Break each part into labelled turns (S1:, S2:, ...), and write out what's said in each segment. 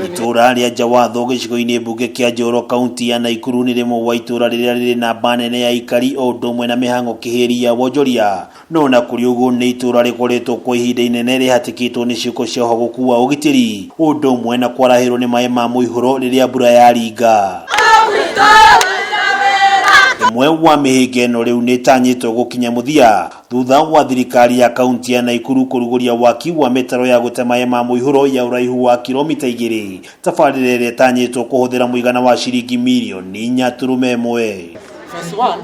S1: Itũũra rĩa Njawatho gĩcigo-inĩ mbunge kĩa Njoro kaunti ya Naikuru nĩ rĩmwe wa itũũra rĩrĩa rĩrĩ namba nene ya aikari o ũndũ ũmwe na mĩhang'o kĩhĩri ya wonjoria. No na kũrĩ ũguo nĩ itũũra rĩkoretwo kwa ihinda inene rĩhatĩkĩtwo nĩ ciĩko cia ũhagũku wa ũgitĩri ũndũ ũmwe na kwarahĩrwo nĩ maĩ ma mũihũro rĩrĩa mbura yaringa. Ĩmwe wa mĩhĩnga ĩno rĩu nĩ ĩtanyĩtwo gũkinya mũthia thutha wa thirikari ya kaunti ya Naikuru kũrugũria waki wa mĩtaro ya gũte maĩ ma mũihũro ya ũraihu wa kilomita 2, tabarĩra ĩrĩa ĩtanyĩtwo kũhũthĩra mũigana wa ciringi mirioni 4.1.
S2: Phase one,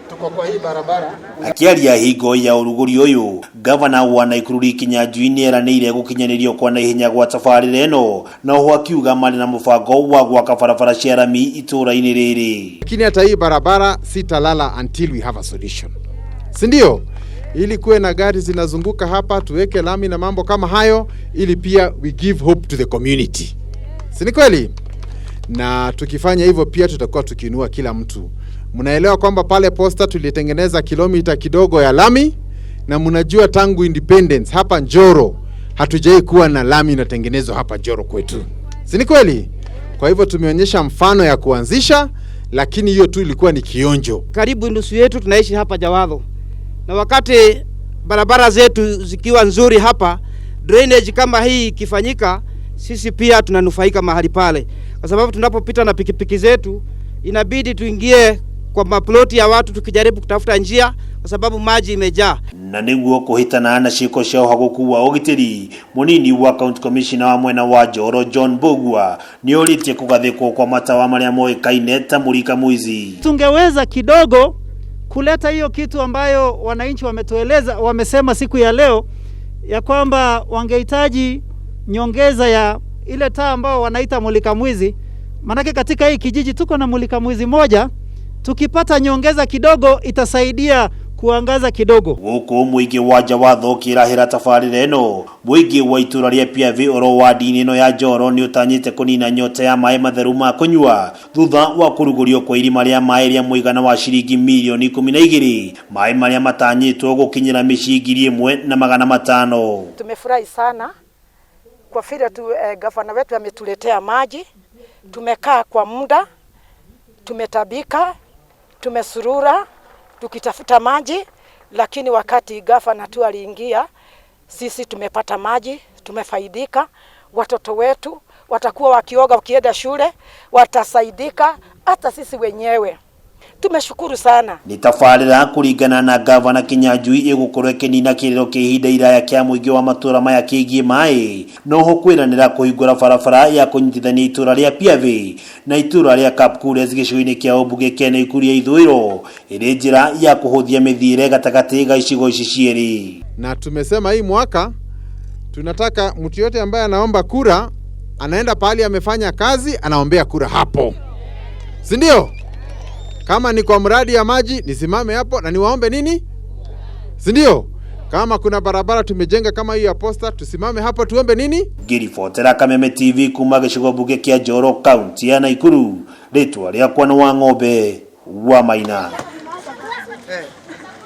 S2: tuko kwa hii barabara.
S1: Akĩaria hingo ya ũrugũri ũyũ, gavana wa Naikuru Lee Kinyanjui nĩeranĩire gũkinyanĩrio kwa naihenya gwa tabarĩra ĩno, na oho akiuga marĩ na mũbango wa gwaka barabara cia rami itũũra-inĩ rĩrĩ.
S2: Lakini hata hii barabara sitalala until we have a solution, si ndio? Ili kuwe na gari zinazunguka hapa, tuweke lami na mambo kama hayo, ili pia we give hope to the community, si ni kweli? Na tukifanya hivyo pia tutakuwa tukiinua kila mtu. Mnaelewa kwamba pale Posta tulitengeneza kilomita kidogo ya lami, na mnajua tangu independence hapa Njoro hatujai kuwa na lami inatengenezwa hapa Njoro kwetu, si ni kweli? Kwa hivyo tumeonyesha mfano ya kuanzisha, lakini hiyo tu ilikuwa ni kionjo.
S3: Karibu nusu yetu tunaishi hapa Jawatho, na wakati barabara zetu zikiwa nzuri hapa, drainage kama hii ikifanyika, sisi pia tunanufaika mahali pale, kwa sababu tunapopita na pikipiki zetu inabidi tuingie kwa maploti ya watu tukijaribu kutafuta njia, kwa sababu maji imejaa.
S1: Na nĩguo kũhĩtana na ciĩko cia ũhagũku wa ũgitĩri, mũnini wa county commissioner wa mwena wa Njoro John Mbugua nĩorĩtie kũgathĩkwo kwa matawa marĩa moĩkaine ta mũrika mwizi.
S4: Tungeweza kidogo kuleta hiyo kitu ambayo wananchi wametueleza, wamesema siku ya leo ya kwamba wangehitaji nyongeza ya ile taa ambao wanaita mulika mwizi. Manake katika hii kijiji tuko na mulika mwizi moja, tukipata nyongeza kidogo itasaidia kuangaza kidogo.
S1: Gũkũ mũingĩ wa Njawatho ũkĩrahĩra tabarĩra ĩno, mũingĩ wa itũũra rĩa Piavi oro wadi-inĩ ĩno ya Njoro nĩ ũtanyĩte kũnina nyota ya maĩ matheru ma kũnyua thutha wa kũrugũrio kwa irima rĩa maĩ rĩa mũigana wa ciringi mirioni 12, maĩ marĩa matanyĩtwo gũkinyĩra mĩciĩ 1500.
S5: Tumefurahi sana kwa vile tu, gavana wetu ametuletea maji. Tumekaa kwa muda, tumetabika, tumesurura tukitafuta maji, lakini wakati gavana tu aliingia, sisi tumepata maji, tumefaidika. Watoto wetu watakuwa wakioga wakienda shule, watasaidika, hata sisi wenyewe tumeshukuru sana.
S1: Nĩ tabarĩra kũringana na gavana Kinyanjui ĩgũkorwo ĩkĩnina kĩrĩro kĩa ihinda iraya kĩa mũingĩ wa matũũra maya kĩgiĩ maĩ, noho kwĩranĩra kũhingũra barabara ya kũnyitithania itũũra rĩa Piavi na itũũra rĩa Kapkures gĩcigo-inĩ kĩa ũmbunge kĩa Naikuru ya ithũĩro ĩrĩ njĩra ya kũhũthia mĩthiĩre gatagatĩ ga icigo ici cierĩ.
S2: Na tumesema hii mwaka tunataka mtu yote ambaye anaomba kura anaenda pahali amefanya kazi, anaombea kura hapo, si ndio? Kama ni kwa mradi ya maji nisimame hapo na niwaombe nini, si ndio? Kama kuna barabara tumejenga kama hiyo ya Posta, tusimame hapo tuombe nini?
S1: Ngĩribotera Kameme TV kuma gĩcigo mbunge kĩa Njoro kaunti ya Naikuru, rĩtwa rĩakwa nĩ Wang'ombe wa Maina.